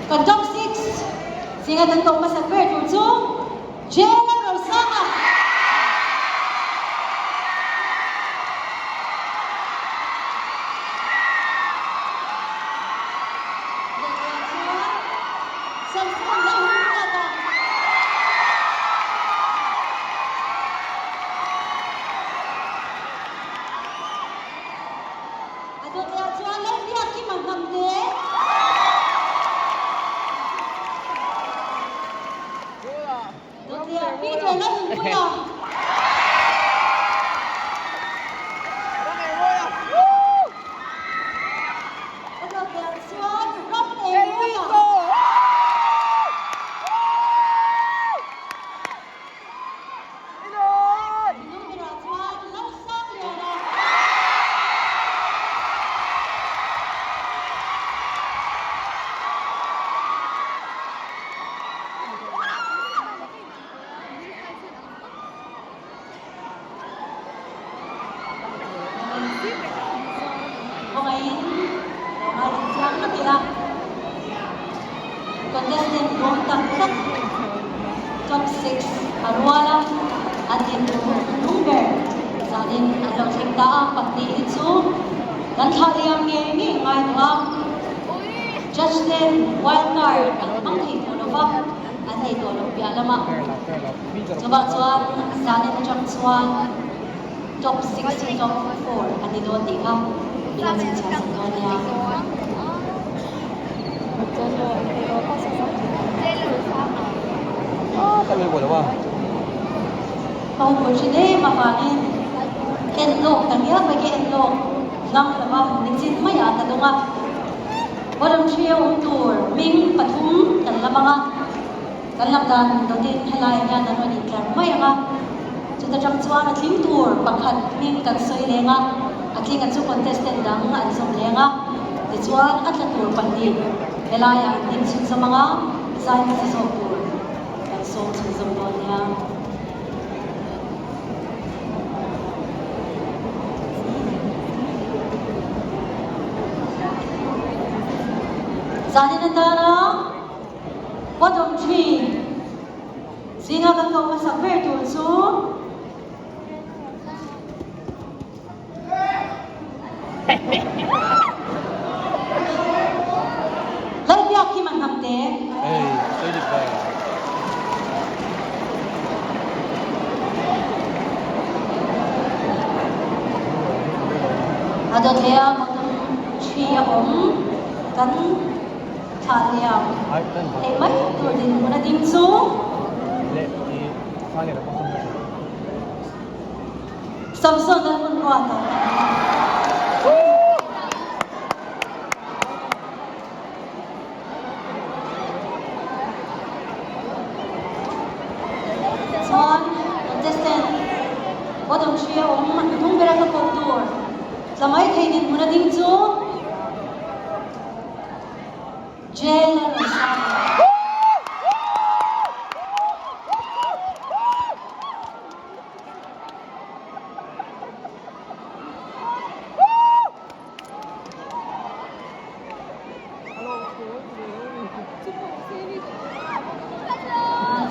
Kan top 6 zinga kan kawng hmasak ber tur chu Jay Lalrosanga. Lehkha chuan Samson Lalhunruata. A dawtah chuan Lalbiakkima Hnamte. Dawtah Peter Lalnunpuia. A dawtah chuan Ramengmawia. Nungberah chuan Lalsangliana. Khawngaihin lo ngaithla chiang vek ila. Contestant bawm tak tak top 6 a rual a, an dinhmun hnung ber zanin an lo thleng ta a, pahnih hi chu kan thlah liam ngei ngei ngai tawh a, judge ten wild card an hmang thei tawh lo va, an nei tawh lo piah lamah chuvah chuan zanin atang chuan top 6 hi top 4 an ni dawn tih kha min lo chhinchhiah sak dawn nia. Ka hun pawh thin em avangin en lawk ta ngial mai khi en lawk ngam lova nichin maiah ka dawng a. Bottom three a awm tur hming pathum kan lam ang a, kan lam dan dawtin helaiah hian an rawn intlar mai ang a. Chuta tang chuan a tling tur pakhat hming kan sawi leng a, a tlinga chu contestant dang an zawm leng a, tichuan a tla tur pahnih helaiah an ding chhunzawm ang a, zai hmasa zawk tur kan sawm chhunzawm dawn nia. Zanin atana bottom three. Zinga kan ko hmasak ber tur chu Lalbiakkima Hnamte. Hey, sawi dik ve. A dawt leh a bottom three a awm kan Thla hliam theih mai tur dinhmun a ding chu. Samson a hun ruat a. Chuan contestant bottom three a awm hnung bera ka kawp tur tla mai thei dinhmun a ding chu. Jail a rawn sang a.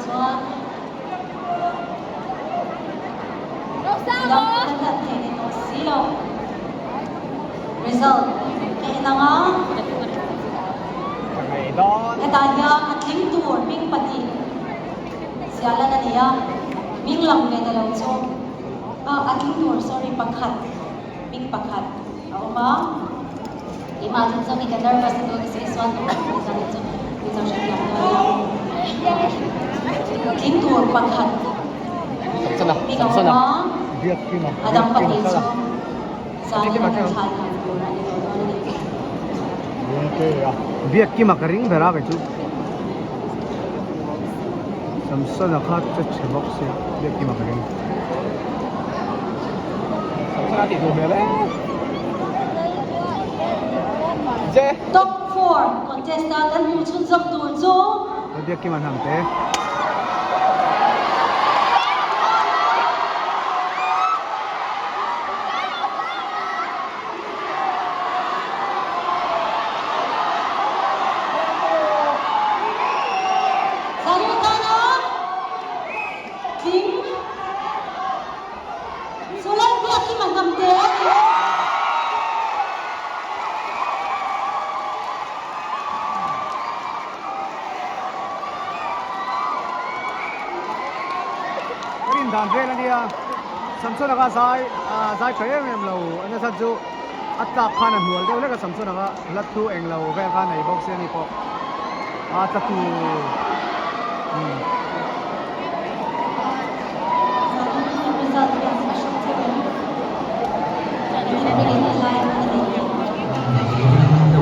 Chuan midang kan hlat thei ni tawh si lo. Result ka en ang a. Hetah hian a tling tur hming pahnih ziah lan a ni a, hming lang ve ta lo chu a tling tur sorry pakhat hming pakhat a awm a. Keimah chu chuan ka nervous na dawn nasa isuan zan chu mi chang hrethiam dawn nia. Tling tur pakhat hming a awm a, a dang pahnih chu zanin a kan thlai dan tur a ni tawh dawn a ni. Biakkima ka ring ber a kei chu Samsona kha che chhe bawk sia Biakkima ka ring. Samsona tih tur hmel e. Je. Top 4 contest a kan hmuh chhunzawm tur chu. Biakkima Hnamte. dan vel a nia Samsona kha zai ah zai tha em em lo a nasa chu a tlak khan a hnual deuh hlek a Samsona kha hla thu eng lo vel kha a nei bawk sia ni pawh a tla tur umm.